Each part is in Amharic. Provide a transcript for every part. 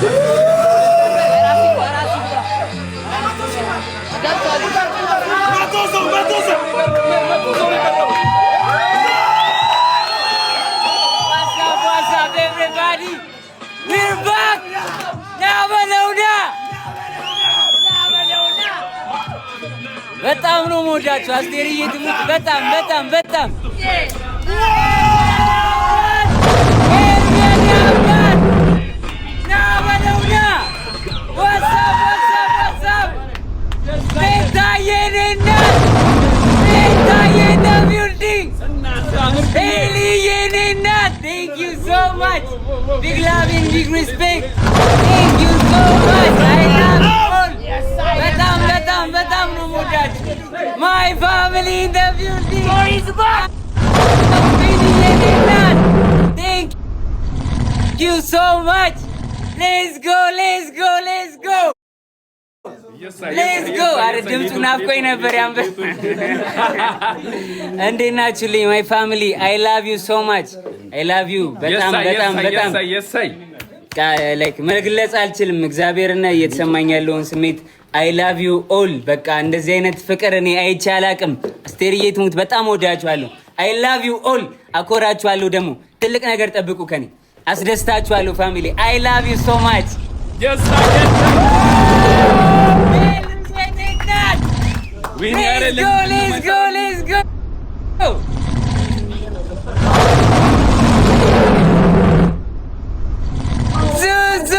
What's up, what's up, everybody? We're back! ና በለውና፣ ና በለውና። በጣም ነው የምወዳችሁ። አስቴርዬ ትሙት፣ በጣም በጣም በጣም። ኤርሚያን አባት፣ ና በለውና። What's up, what's up, what's up? ቤታዬ የኔ እናት፣ ቤታዬ in the building፣ ኤሊ የኔ እናት፣ thank you so much. Big love and big respect. Thank you so much. I love all. በጣም በጣም በጣም ነው የምወዳችሁ። My family in the building፣ የኔ እናት፣ thank you so much. Let's go, let's go, let's go, let's go። አረ ድምፁ ናፍቆኝ ነበር። ያንበ እንዴት ናችሁልኝ? My family, I love you so much. I love you በጣም በጣም በጣም፣ like መግለጽ አልችልም። እግዚአብሔርና እየተሰማኝ ያለውን ስሜት። I love you all። በቃ እንደዚህ አይነት ፍቅር እኔ አይቼ አላቅም። አስቴርዬ ትሙት፣ በጣም ወዳችኋለሁ። I love you all። አኮራችኋለሁ። ደግሞ ትልቅ ነገር ጠብቁ ከኔ። አስደስታችኋለሁ። Family, I love you so much። Let's go, let's go, let's go. ዙዙ፣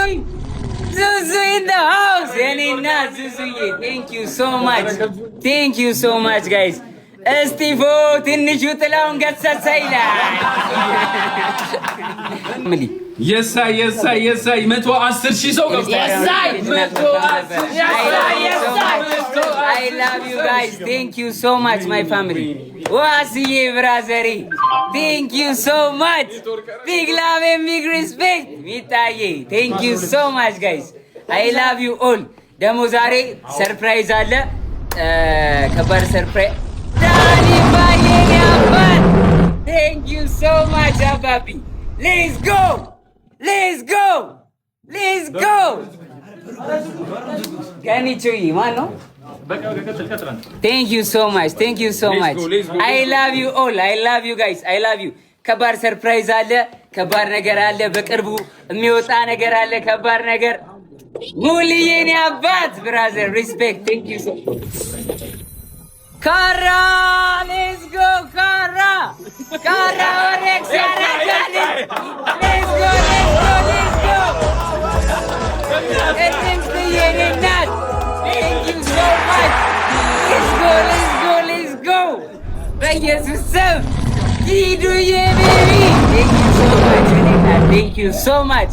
ዙዙ in the house። የኔ እናት ዙዙዬ፣ thank you so much, thank you so much, guys። እስጢፎ፣ ትንሹ ጥላውን ገሰሰ ይላል። የሳይ የሳይ የሳይ፣ 110,000 ሰው ገብቷል። I love you guys. Thank you so much, my family. ዋስዬ brother ዬ፣ thank you so much. Big love and big respect። ሚጣዬ፣ thank you so much, guys. I love you all። ደግሞ ዛሬ surprise አለ፣ ከባድ surprise። ዳኒ ባዬ አባት፣ thank you so much አባቢ። Let's go, let's go, let's go። ገኒቹይ ማን ነው? Thank you so much, thank you so much. I love you all. I love you guys, I love you። ከባድ surprise አለ፣ ከባድ ነገር አለ፣ በቅርቡ የሚወጣ ነገር አለ፣ ከባድ ነገር። ሙልዬ የኔ አባት፣ brother, respect, thank you so። ካራ፣ let's go። ካራ፣ ካራ ወሬክስ ያራዳል። Let's go, let's go, let's go። ቅድስት የኔ እናት፣ thank you so much. Let's go, let's go, let's go። በኢየሱስ ስም። ኪዱዬ baby፣ thank you so much የኔ እናት፣ thank you so much.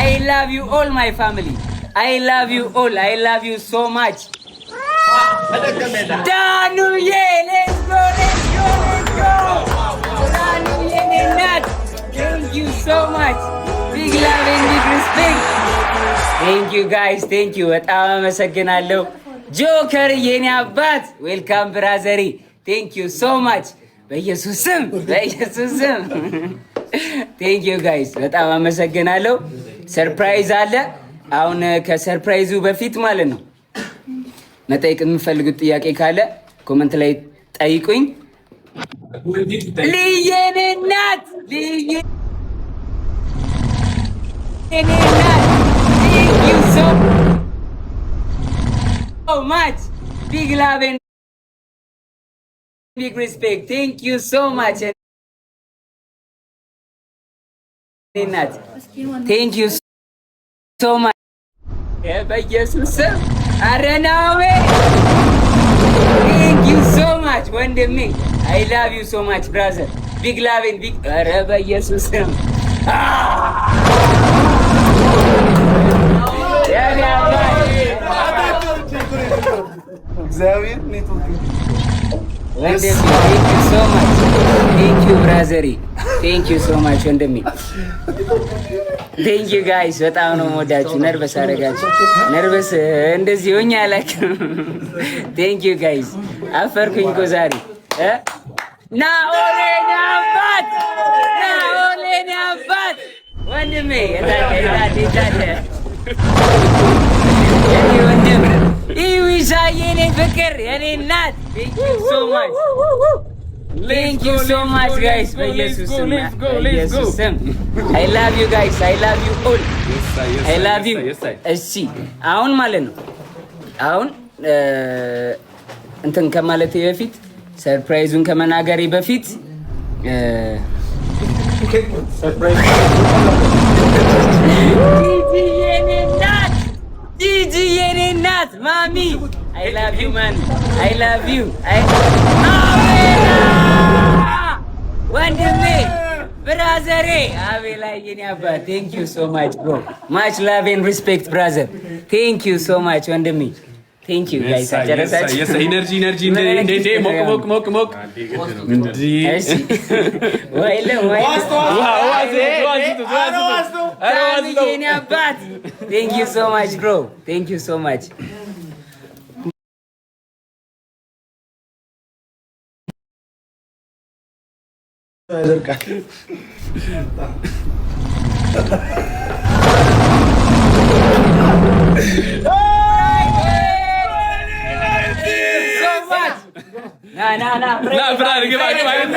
I love you all, my family. I love you all. I love you so much። ዳኑዬ፣ let's go, let's go, let's go። ዳኑዬ የኔ እናት፣ thank you so much. Big love and big respect. Thank you guys, thank you። በጣም አመሰግናለሁ። ጆከር የኔ አባት፣ welcome brother ዬ፣ thank you so much። በኢየሱስ ስም፣ በኢየሱስ ስም። Thank you guys፣ በጣም አመሰግናለሁ። Surprise አለ። አሁን ከ surprise ኡ በፊት ማለት ነው፣ መጠየቅ የምፈልጉት ጥያቄ ካለ comment ላይ ጠይቁኝ። ልየኔ እናት፣ ልየኔ እናት፣ thank you so much. Big love and big respect. Thank you so much እናት፣ thank you so much። በኢየሱስ ስም። ኧረ ናሜ፣ thank you so much ወንድሜ። I love you so much, brother. Big love and big፣ ኧረ በኢየሱስ ስም የኔ አባት። እግዚአብሔር ኔትወርክ። ወንድሜ፣ thank you so much. Thank you brother ዬ፣ thank you so much ወንድሜ። Thank you guys፣ በጣም ነው የምወዳችሁ። Nervous አደረጋችሁ። Nervous እንደዚህ ሆኜ አላውቅም። Thank you guys። አፈርኩኝ እኮ ዛሬ። ናኦሌ የኔ አባት፣ ናኦሌ የኔ አባት፣ ወንድሜ፣ የታለ የታለ የታለ? የኔ ወንድም ኢዊሻ፣ የኔ ፍቅር፣ የኔ እናት፣ thank you so much, thank you so much, guys። በኢየሱስ ስም፣ በኢየሱስ ስም፣ I love you guys, I love you all, I love you። እሺ፣ አሁን ማለት ነው፣ አሁን እንትን ከማለቴ በፊት፣ surprise ኡን ከመናገሬ በፊት፣ ጂጂ የኔ እናት፣ ጂጂ የኔ እናት፣ ማሚ፣ I love you man, I love you። አቤላ ወንድሜ፣ brother ኤ፣ አቤላ የኔ አባት፣ thank you so much, bro. Much love and respect, brother. Thank you so much ወንድሜ፣ thank you guys። አጨረሳችሁ? Energy, energy! እንዴ፣ ሞቅ ሞቅ ሞቅ ሞቅ እንዴ! እሺ፣ ወይለም ወይ የኔ አባት፣ thank you so much, bro. Thank you so much. ያደርቃል። ና ና ና! ና ብራር፣ ግባ ግባ ግባ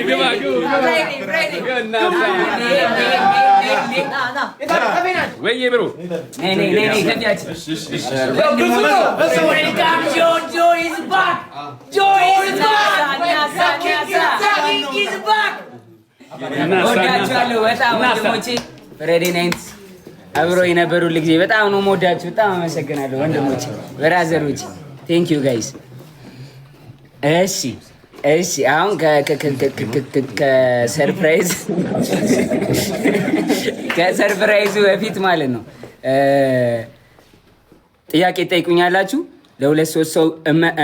ግባ! ወይዬ bro! ነይ ነይ ነይ፣ ከፊያችን። Welcome ጆን! ጆን is back! ጆን is back! Is back! ወዳችኋለሁ በጣም ወንድሞቼ። Friday night አብሮ የነበሩ ጊዜ በጣም ነው የምወዳችሁ። በጣም አመሰግናለሁ ወንድሞቼ፣ brother ኦች፣ thank you guys። እሺ፣ አሁን ከ surprise ኡ በፊት ማለት ነው ጥያቄ ጠይቁኛላችሁ። ለሁለት ሶስት ሰው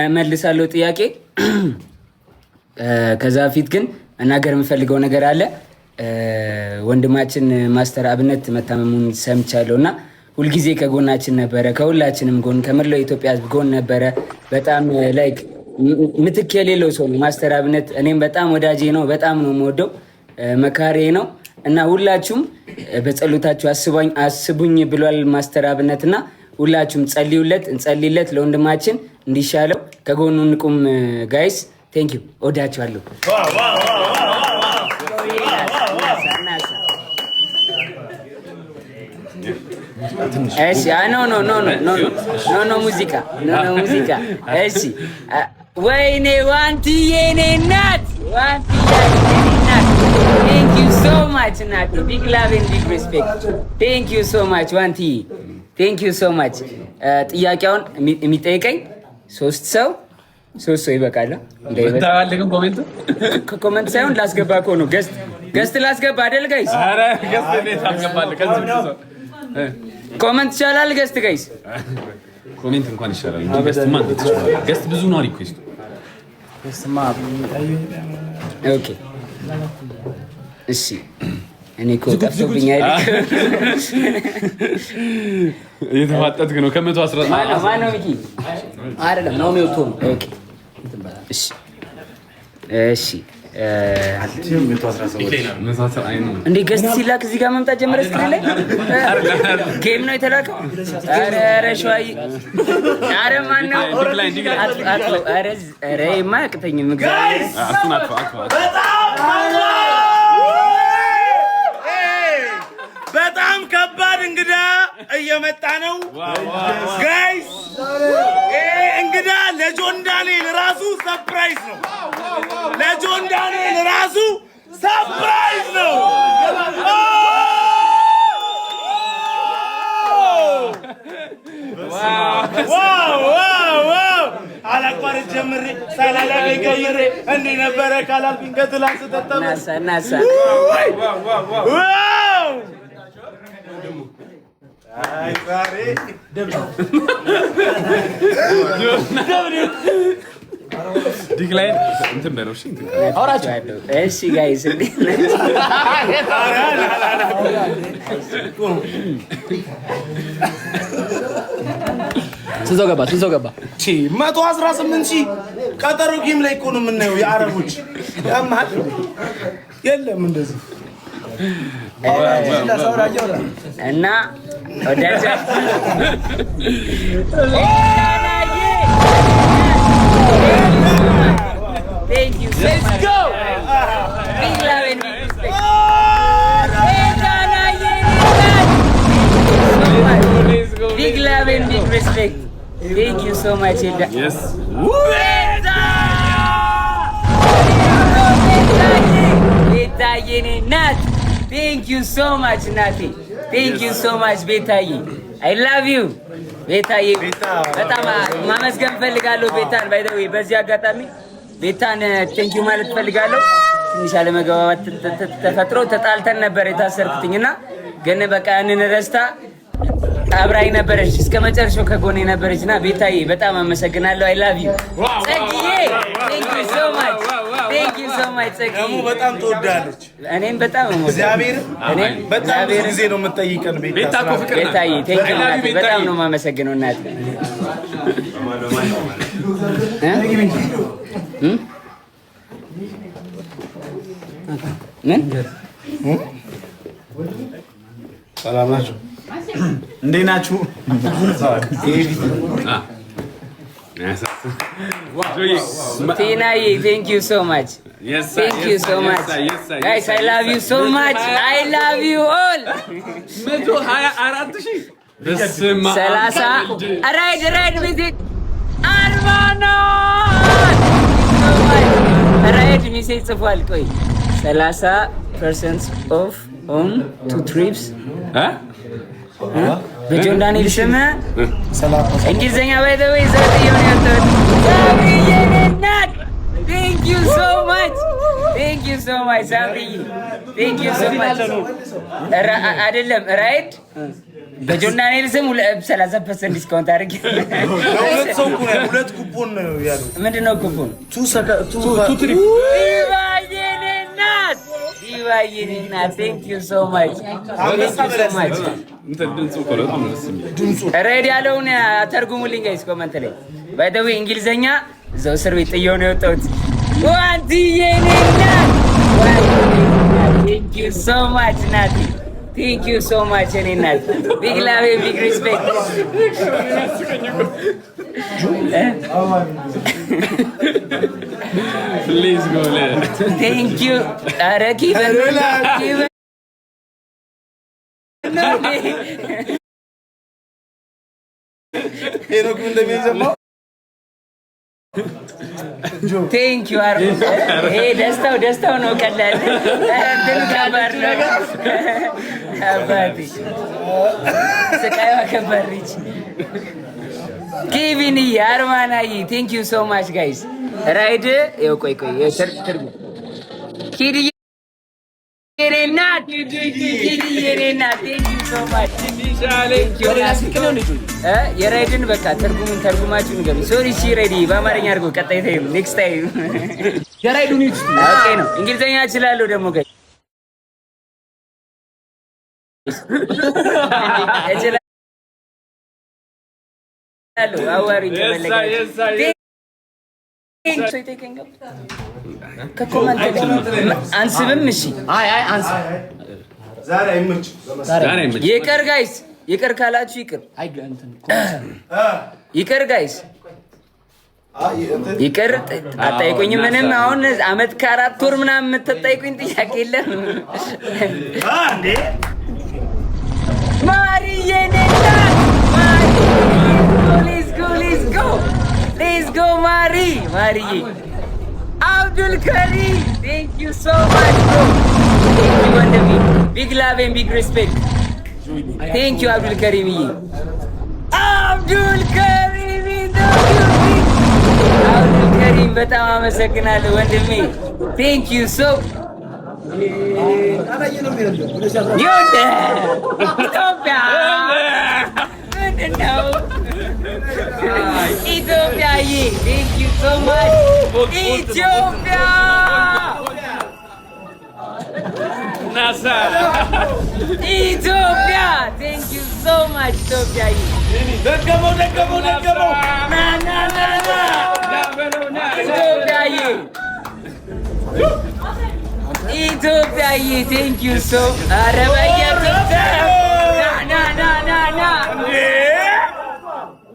እመልሳለሁ ጥያቄ። ከዛ በፊት ግን መናገር የምፈልገው ነገር አለ። ወንድማችን ማስተር አብነት መታመሙን ሰምቻለሁ እና ሁልጊዜ ከጎናችን ነበረ፣ ከሁላችንም ጎን፣ ከመላው የኢትዮጵያ ሕዝብ ጎን ነበረ። በጣም like ምትክ የሌለው ሰው ነው ማስተር አብነት። እኔም በጣም ወዳጄ ነው፣ በጣም ነው የምወደው፣ መካሬ ነው እና ሁላችሁም በጸሎታችሁ አስቡኝ ብሏል ማስተር አብነት እና ሁላችሁም ጸልዩለት፣ እንጸልይለት ለወንድማችን እንዲሻለው ከጎኑ እንቁም። Guys, thank you፣ እወዳችኋለሁ። እሺ፣ no, no, no, no, no, no, no ሙዚቃ፣ no, no ሙዚቃ። እሺ፣ ወይኔ ዋንትዬ፣ የኔ እናት፣ ዋንትዬ የኔ እናት፣ thank you so much እናቴ፣ big love and big respect። Thank you so much ዋንትዬ፣ thank you so much። ጥያቄውን የሚጠይቀኝ ሶስት ሰው፣ ሶስት ሰው ይበቃል። Comment። Comment ሳይሆን ላስገባ እኮ ነው። Guest ላስገባ አይደል guys? ኧረ guest እንዴት ታስገባለህ? ከዚህ ብዙ ሰው Comment ይቻላል። Guest, guys? Comment እንኳን ይሻላል እንጂ guest ማ እንዴት ትችላለህ? Guest ብዙ ነው request ኡ። Okay፣ እሺ። እኔ እኮ ጠፍቶብኝ አይደል? እየተፋጠጥክ ነው። ከ110 ማነው ማነው? ሚኪ? አይደለም ነው የሚወጡ ነው። Okay፣ እሺ። እንዴ፣ guest ሲላክ እዚህ ጋር መምጣት ጀመረ። Screen ላይ game ነው የተላከው። ኧረ ኧረ ሸዋዬ፣ ኧረ ማነው? ኧረ ኧረ ይሄማ አያቅተኝም። እግዚአብሔር። እሱን አጥፋ አጥፋ። በጣም ከባድ እንግዳ እየመጣ ነው guys። ይሄ እንግዳ ለጆን ዳንኤል ራሱ surprise ነው። ለጆን ዳንኤል ራሱ surprise ነው። Wow, wow, wow! አላቋርጥ ጀምሬ ሳላላገኝ ቀይሬ እንዲህ ነበረ ካላልኩኝ ከትላንት ስጠጣ ናሳ ናሳ! Wow! አይ ዛሬ Decline እንትን በለው፣ እሺ እንትን። እሺ guys፣ እንዴት ናችሁ? ስንት ሰው ገባ? ስንት ሰው ገባ? 118,000። ቀጠሮ game ላይ እኮ ነው የምናየው። የአረቦች ያማል፣ የለም እንደዚህ። እና ወዳጃ ኤልዳናዬ፣ thank you so much. Big love and big respect. ኤልዳናዬ፣ so much. Big love and big respect. Thank you so much, ኤልዳ። Yes. ቤታ፣ ቤታዬ የኔ እናት፣ thank you so much እናቴ፣ thank you so much ቤታዬ፣ I love you ቤታዬ። በጣም ማመስገን ፈልጋለሁ ቤታን። By the way በዚህ አጋጣሚ ቤታን thank you ማለት ፈልጋለሁ። ትንሽ አለመግባባት ተፈጥሮ ተጣልተን ነበር የታሰርኩትኝ እና ግን በቃ ያንን ረስታ አብራኝ ነበረች፣ እስከ መጨረሻው ከጎኔ ነበረች እና ቤታዬ በጣም አመሰግናለሁ። I love you ጸግዬ፣ thank you so much, thank you so much ጸግዬ። ደግሞ በጣም ትወዳለች። እኔም በጣም ነው የምወዳት። እግዚአብሔር እኔም በጣም ብዙ ጊዜ ነው የምጠይቀን። ቤታ። ቤታ እኮ ፍቅር ናት። ቤታዬ thank you I love you እናቴ፣ ቤታዬ። በጣም ነው የማመሰግነው እናቴ። እ? እ? ምን? ሰላም ናችሁ? እንዴት ናችሁ? አ ቲናዬ፣ thank you so much. Thank you so much, guys. I love you so much. I love you all. 124,000፣ በስመ አብ። 30 ራይድ ራይድ message አርማኖ ራይድ message ጽፏል። ቆይ፣ 30% off on two trips እ? በጆን ዳንኤል ስም። እንግሊዝኛ by the way ዘጥ የሆነ ያወጣሁት። ሳምሪዬ የኔ እናት፣ thank you so much, thank you so much ሳምሪዬ፣ thank you so much። አይደለም፣ ራይድ በጆን ዳንኤል ስም 30% discount አድርጌ ለሁለት ሰው እኮ ነው፣ ሁለት ኩፖን ነው ያለው። ምንድን ነው ኩፖን? Two ሰከ two Two trip. ዲቫዬ የኔ እናት፣ ዲቫዬ የኔ እናት፣ thank you so much, thank you so much። እንትን ድምፁ እኮ በጣም ነው ደስ የሚለው። ሬድ ያለውን ተርጉሙልኝ guys comment ላይ። By the way እንግሊዘኛ እዛው እስር ቤት ጥየው ነው የወጣሁት። ዋንትዬ የኔ እናት፣ thank you so much እናቴ፣ thank you so much የኔ እናት፣ big love, big respect. Please go. Thank you። ኧረ ኪበን ኪበን ነው እንዴ? ሄኖክ ምን እንደሚሰማው። Thank you። አር ይሄ ደስታው ደስታው ነው። ቀላል እንትኑ ከባድ ነው አባቴ፣ ስቃይዋ ከባድ ነች። ኬቪንዬ፣ አርማናዬ፣ thank you so much, guys። ራይድ ይኸው፣ ቆይ ቆይ፣ ትርጉም። ኪድዬ የኔ እናት፣ ኪድዬ የኔ እናት፣ thank you so much። የራይድን በቃ ትርጉሙን ተርጉማችሁ ንገሩኝ። Sorry እሺ፣ ሬዲ በአማርኛ አድርጎ ቀጣይ time, next time። የራይዱን Okay ነው። እንግሊዝኛ እችላለሁ ደግሞ guys፣ እችላለሁ። አዋሪኝ ከፈለጋችሁ። ከ comment አንስብም። እሺ። አይ አይ፣ አንስ። ዛሬ አይመችም። ዛሬ አይመችም። ይቅር guys፣ ይቅር ካላችሁ ይቅር፣ አይ እንትን ይቅር guys፣ ይቅር። አጠይቁኝ ምንም። አሁን አመት ከ4 ወር ምናምን የምትጠይቁኝ ጥያቄ የለም። እንዴ። ማሪዬ የኔ እናት፣ ማሪ፣ let's go, let's go, let's go ማሪ፣ ማሪዬ። አብዱል ከሪም፣ thank you so much, bro. Thank you ወንድሜ፣ big love and big respect. Thank you አብዱል ከሪምዬ። አብዱል ከሪም in the building። አብዱል ከሪም በጣም አመሰግናለሁ ወንድሜ፣ thank you so ይኸውልህ ኢትዮጵያ ምንድን ነው? ኢትዮጵያዬ፣ thank you so much ኢትዮጵያ። ናሳ። ኢትዮጵያ፣ thank you so much ኢትዮጵያዬ። ደገመው ደገመው ደገመው። ና ና ና ና ኢትዮጵያዬ። ኢትዮጵያዬ፣ thank you so። ኧረ በኢየሱስ፣ ና ና ና ና ና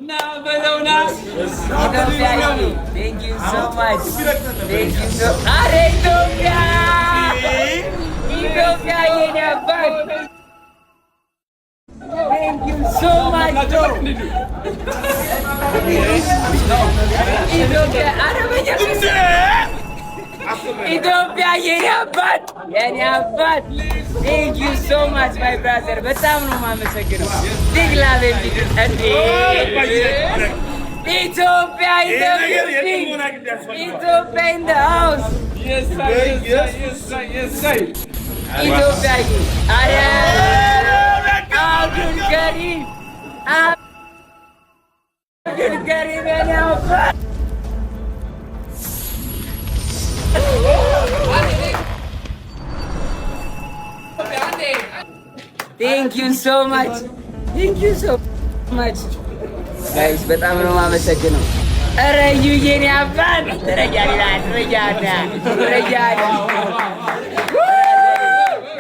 ና በለው ና። ኢትዮጵያዬ፣ thank you so much, thank you so። ኧረ ኢትዮጵያ፣ ኢትዮጵያ የኔ አባት፣ thank you so much ኢትዮጵያ። ኧረ በኢየሱስ፣ ኢትዮጵያ የኔ አባት፣ የኔ አባት፣ thank you so much, my brother፣ በጣም ነው የማመሰግነው። Big love, big እንዴ ኢትዮጵያ፣ ኢትዮጵያ in the house፣ ኢትዮጵያ። አረ አብዱል ከሪም፣ አብዱል ከሪም የኔ አባት። Thank you so much, thank you so much, guys፣ በጣም ነው የማመሰግነው። ኧረ እዩ የኔ አባት፣ ረጃ ረጃ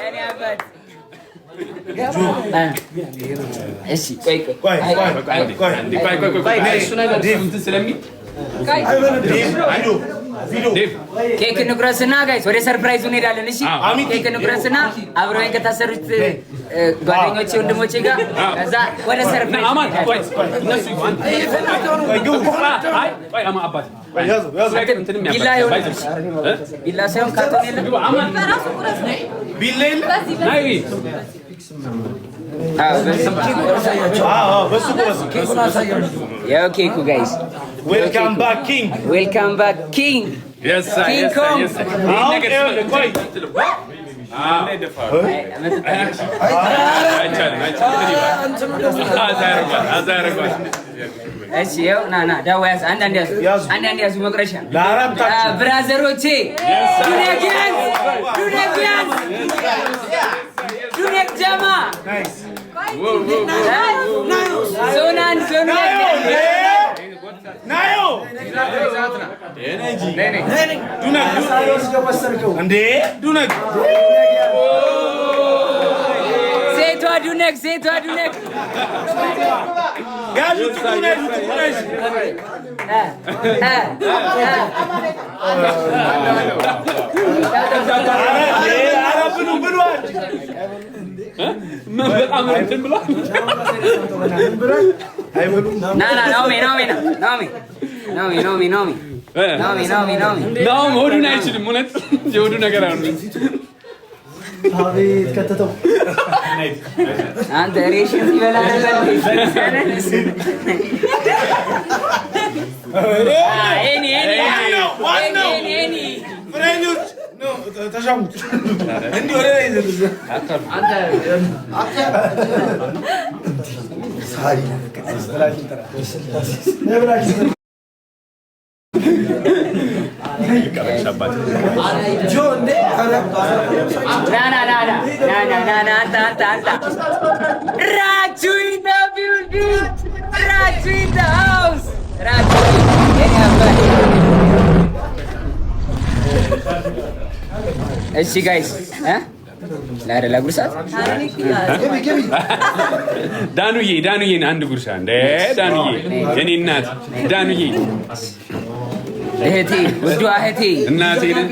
የኔ አባት። እሺ ቆይ ቆይ። ቆይ፣ እንትን ስለሚል። ኬክ እንቁረስና guys ወደ surprise ኡ እንሄዳለን። እሺ፣ ኬክ እንቁረስና አብረውኝ ከታሰሩት ጓደኞቼ ወንድሞቼ ጋር ከዛ ወደ surprise አማን ቆይ፣ እነሱ አይ ቆይ፣ አማ አባት ቢላ የሆነ ቢላ ሳይሆን ካርቶን የለም። ቢላ የለም። ናይ። አዎ፣ በሱ ቁረስ። ያው ኬኩ guys። Welcome back, king. Welcome back, king King Kong. አሁን ይኸውልህ፣ ቆይ። አይቻልም፣ አይቻልም። አዛ ያደርጓል፣ አዛ ያደርጓል። እሺ ይኸው ና ና ዳዋ ያዝ፣ አንዳንድ ያዙ፣ ያዙ። አንዳንድ ያዙ መቁረሻ። ለአራታችሁ። Brother ኦቼ፣ ዱነግያንስ፣ ዱነግያንስ፣ ዱነግ ጀማ፣ ዞን አንድ፣ ዞን ሁለት። ናዮ ዱነግ እንዴ ዱነግ። ሴቷ ዱነግ፣ ሴቷ ዱነግ። ያዙ፣ ጥቁር ያዙ፣ ጥቁር ያዙ። እ እ እ ኧረ ብሉ ብሉ። በጣም እንትን ብሏል። ና ና ናኦሚ፣ ናኦሚ፣ ና ናኦሚ፣ ናኦሚ፣ ናኦሚ፣ ናኦሚ፣ ናኦሚ፣ ናኦሚ፣ ናኦሚ። ናኦም ሆዱን አይችልም። እውነት የሆዱ ነገር አይሆንም። አቤት ከተተው። አንተ ሬሽን ሲበላ ነበር። ኤኒ ኤኒ። ዋናው ኤኒ ኤኒ። ፍሬኞች ተሻሙት እንዲህ ወደ ላይ ዘል። ና ና ና ና ና ና ና ና፣ አንተ አንተ አንተ። ራቹ in the building፣ ራቹ in the house፣ ራቹ የኔ አባት። እሺ guys እ ላረ ላጉርሳት። ዳኑዬ፣ ዳኑዬ፣ አንድ ጉርሻ እንደ ዳኑዬ፣ የኔ እናት ዳኑዬ። እህቴ፣ ውዷ እህቴ። እናቴ ነህ።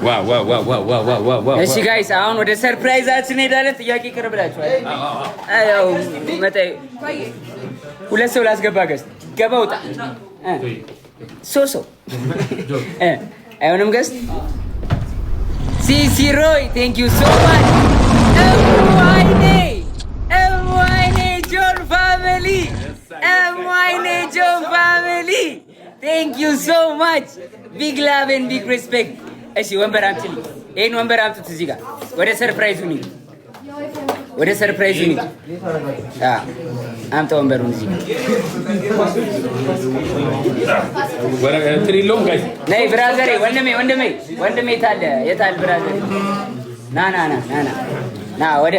Wow wow wow wow wow wow wow wow! እሺ guys፣ አሁን ወደ surprise ኣችን እንሄዳለን። ጥያቄ ይቀርብላችኋል። ያው መጣ ሁለት ሰው ላስገባ፣ guest ገባ ውጣ ሶስት ሰው አይሆንም። Guest ሲሲ ሮይ፣ thank you so much። እሙ አይኔ፣ እሙ አይኔ ጆን family፣ እሙ አይኔ ጆን family፣ thank you so much, big love and big respect። እሺ ወንበር አምጪልኝ። ይሄን ወንበር አምጡት እዚህ ጋር። ወደ surprise ኡ እንሂድ። ወደ surprise ኡ እንሂድ። አምጣ ወንበሩን እዚህ ጋር። እንትን የለውም guys። ነይ brother ኤ፣ ወንድሜ፣ ወንድሜ፣ ወንድሜ፣ የታለ፣ የታለ brother ኤ? ና ና ና ና ና ና፣ ወደ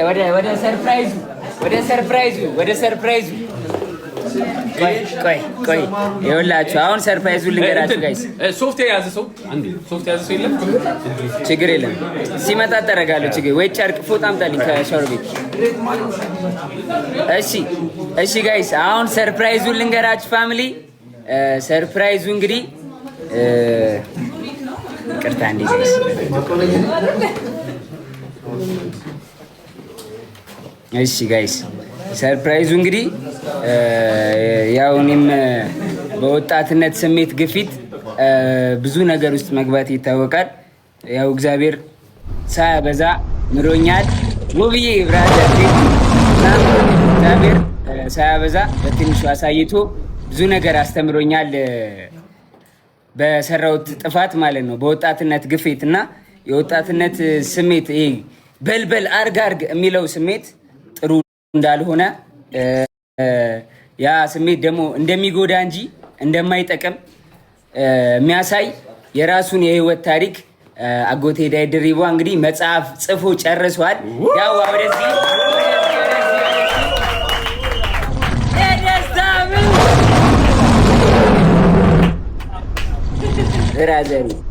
surprise ኡ፣ ወደ surprise ኡ፣ ወደ surprise ኡ። ቆይ ቆይ ቆይ፣ ይኸውላችሁ አሁን surprise ኡን ልንገራችሁ guys። ሶፍት የያዘ ሰው፣ አንዴ፣ ሶፍት የያዘ ሰው የለም? ችግር የለም፣ ሲመጣ ጠረጋለሁ። ችግር ወይ ጨርቅ ፎጣ አምጣልኝ ከሻወር ቤት። እሺ guys፣ አሁን surprise ኡን ልንገራችሁ family። Surprise ኡ እንግዲህ፣ ይቅርታ እንዴ guys። እሺ guys፣ surprise ኡ እንግዲህ ያው እኔም በወጣትነት ስሜት ግፊት ብዙ ነገር ውስጥ መግባት ይታወቃል። ያው እግዚአብሔር ሳያበዛ ምሮኛል። ውብዬ brother እና እግዚአብሔር ሳያበዛ በትንሹ አሳይቶ ብዙ ነገር አስተምሮኛል። በሰራሁት ጥፋት ማለት ነው። በወጣትነት ግፊት እና የወጣትነት ስሜት፣ ይሄ በልበል አርግ አርግ የሚለው ስሜት ጥሩ እንዳልሆነ፣ ያ ስሜት ደግሞ እንደሚጎዳ እንጂ እንደማይጠቅም የሚያሳይ የራሱን የህይወት ታሪክ አጎቴ ዳዊት ድሪባ እንግዲህ መጽሐፍ ጽፎ ጨርሷል። ያው ወደዚህ የደስታ brother።